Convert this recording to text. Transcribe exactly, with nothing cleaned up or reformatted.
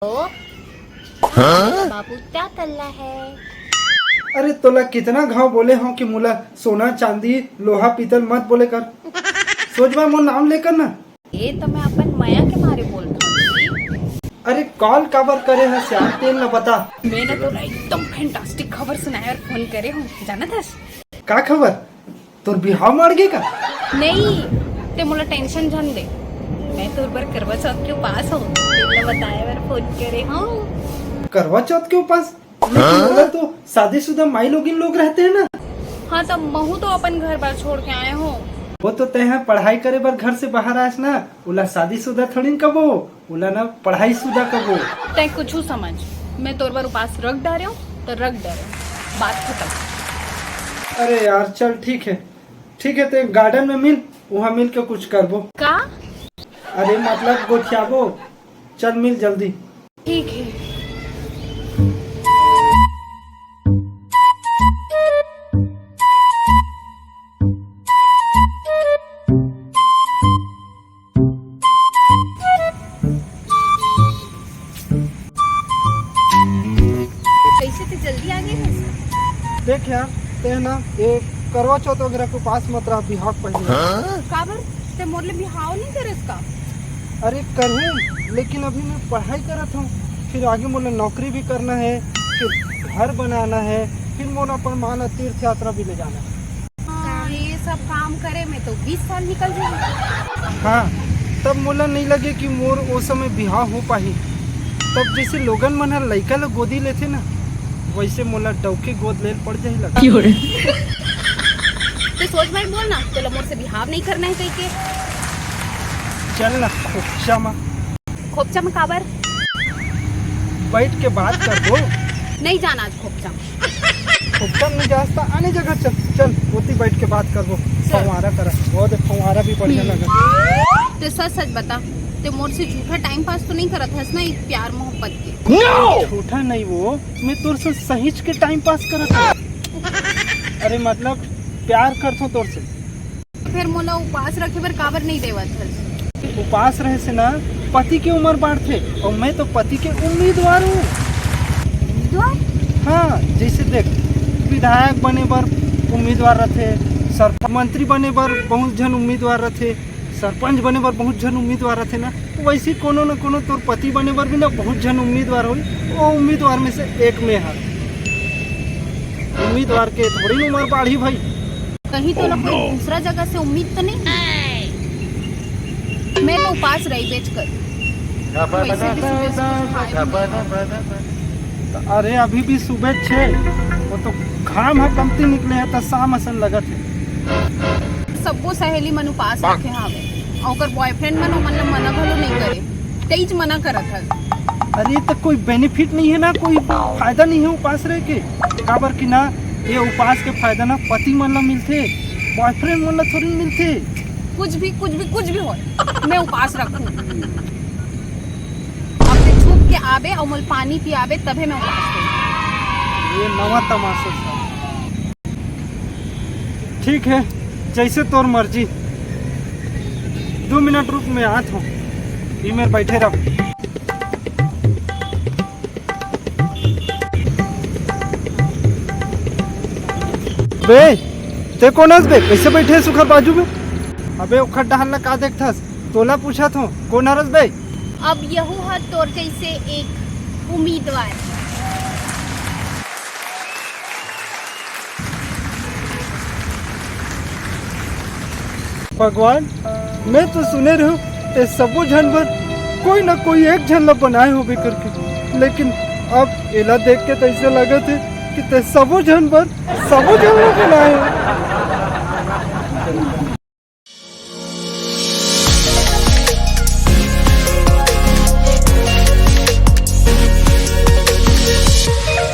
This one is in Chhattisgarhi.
हाँ? बाबू, क्या कर रहा है? अरे, तोला कितना घाव बोले हों कि मोला सोना, चांदी, लोहा, पीतल मत बोले कर। सोच भाई, मोर नाम लेकर ना। ये तो मैं अपन मया के मारे बोलत हूँ। अरे, कॉल काबर करे हस यार, तेन ला बता। मैं ना तोला एकदम फैंटास्टिक खबर सुनाए बर फोन करे हूँ, जानत हस? का खबर? तोर बिहाव माड़ गे का? नहीं, ते मोला टेंशन झन दे। मैं तोर बर करवा चौथ के उपास हूँ, तेन ला बताए बर फोन करे हूँ। करवा चौथ के उपास? लेकिन हाँ? ओला तो शादीशुदा माई लोगिन लोग रहते हैं ना। हाँ, तब महू तो अपन घर बार छोड़ के आए हो। वो तो तैं ह पढ़ाई करे बर घर से बाहर आस ना, ओला शादीशुदा थोड़ी न कबो, ओला ना पढ़ाई शुदा कबो। तैं कुछ समझ, मैं तोर बर उपास रख डारे हूँ तो रख डारे हूँ, बात खत्म। अरे यार, चल ठीक है, ठीक है, ते गार्डन में मिल, वहाँ मिल के कुछ करबो। का? अरे मतलब गोठियाबो, चल मिल जल्दी। ठीक है। कैसे ते जल्दी आ गए हैं? देख यार, ते ना ये करवा चौथ वगैरह के उपास मत रह, बिहाव पहले। हाँ? काबर? ते मोर ले बिहाव नहीं करस का? अरे करहूँ, लेकिन अभी मैं पढ़ाई करत हूँ, फिर आगे मोला नौकरी भी करना है, फिर घर बनाना है, फिर मोला अपन माँ ला तीर्थ यात्रा भी ले जाना है। हाँ, ये सब काम करे में तो बीस साल निकल जाही। हाँ, तब मोला नहीं लगे कि मोर ओ समय बिहाव हो पाही। तब जैसे लोगन मन ह लइका ल गोदी लेथे ना, वैसे मोला डौके गोद लेल पड़ जाही लगा। क्यों रे? ते सोच भाई बोल ना, तोला मोर से बिहाव नहीं करना है कही के। चल ना, खोपचा मा। खोपचा में काबर? बैठ के बात करबो। नहीं जाना आज खोपचा में। खोपचा में नहीं जास त आने जगह चल, चल, ओती बैठ के बात करबो। चल। फंवारा करा, बहुत फंवारा भी बढ़िया लगा। ते सच सच बता, ते मोर से झूठा टाइम पास तो नहीं करत हस ना, एक प्यार मोहब्बत के? झूठा नहीं वो, मैं तोर से सहीच के टाइम पास करत हूँ। अरे मतलब प्यार करथो तोर से। फिर मोला उपास रखे बर काबर नहीं देवत हस? उपास रहे से ना पति के उम्र बाढ़थे, और मैं तो पति के उम्मीदवार हूँ। उम्मीदवार? हाँ, जैसे देख, विधायक बने बर उम्मीदवार रथे, सर मंत्री बने बर बहुत झन उम्मीदवार रथे, सरपंच बने बर बहुत झन उम्मीदवार रथे ना, वैसे कोनो न कोनो तोर पति बने बर भी ना बहुत झन उम्मीदवार होई, वो उम्मीदवार में से एक मैं हर। उम्मीदवार के थोड़ी न उम्र बाढ़ी भाई। कहीं तोला कोई दूसरा जगह से उम्मीद तो नहीं? मैं तो उपास रही बेच कर। वैसे भी सुबह से कुछ खाए भी नहीं। अरे अभी भी सुबह छे, वो तो घाम ह कमती निकले है तो शाम असन लगत है। सबको सहेली मन उपास रखे हावे, अउ ओकर बॉयफ्रेंड मन ओमन ला मना घलो नहीं करे, तेईच मना करत हस। अरे तो कोई बेनिफिट नहीं है ना, कोई फायदा नहीं है उपास रह के। काबर कि ना ये उपास के फायदा ना पति मन ला मिलथे, बॉयफ्रेंड मन ला थोड़ी मिलथे। कुछ भी, कुछ भी, कुछ भी हो, मैं उपास रखूं। अब ते छुप के आबे अउ मोल पानी पियाबे तभे मैं उपास करूं। ये नवा तमाशा सर। ठीक है, जैसे तोर मर्जी। दो मिनट रुक, मैं आत हूँ। ई मेर बैठे रह। बे, ते कोन हस बे? कैसे बैठे हस ओखर बाजू में? अबे ओखर डहर ला का देखथस? तोला पूछत हूँ, कोन हरस बे? अब यहू ह तोर जैसे एक उम्मीदवार। भगवान, मैं तो सुने रहूं, ते सबो झन बर कोई ना कोई एक झन ला बनाए होबे करके, लेकिन अब एला देख के तो ऐसे लगत है कि ते सबो झन बर सबो झन ला बनाए हो।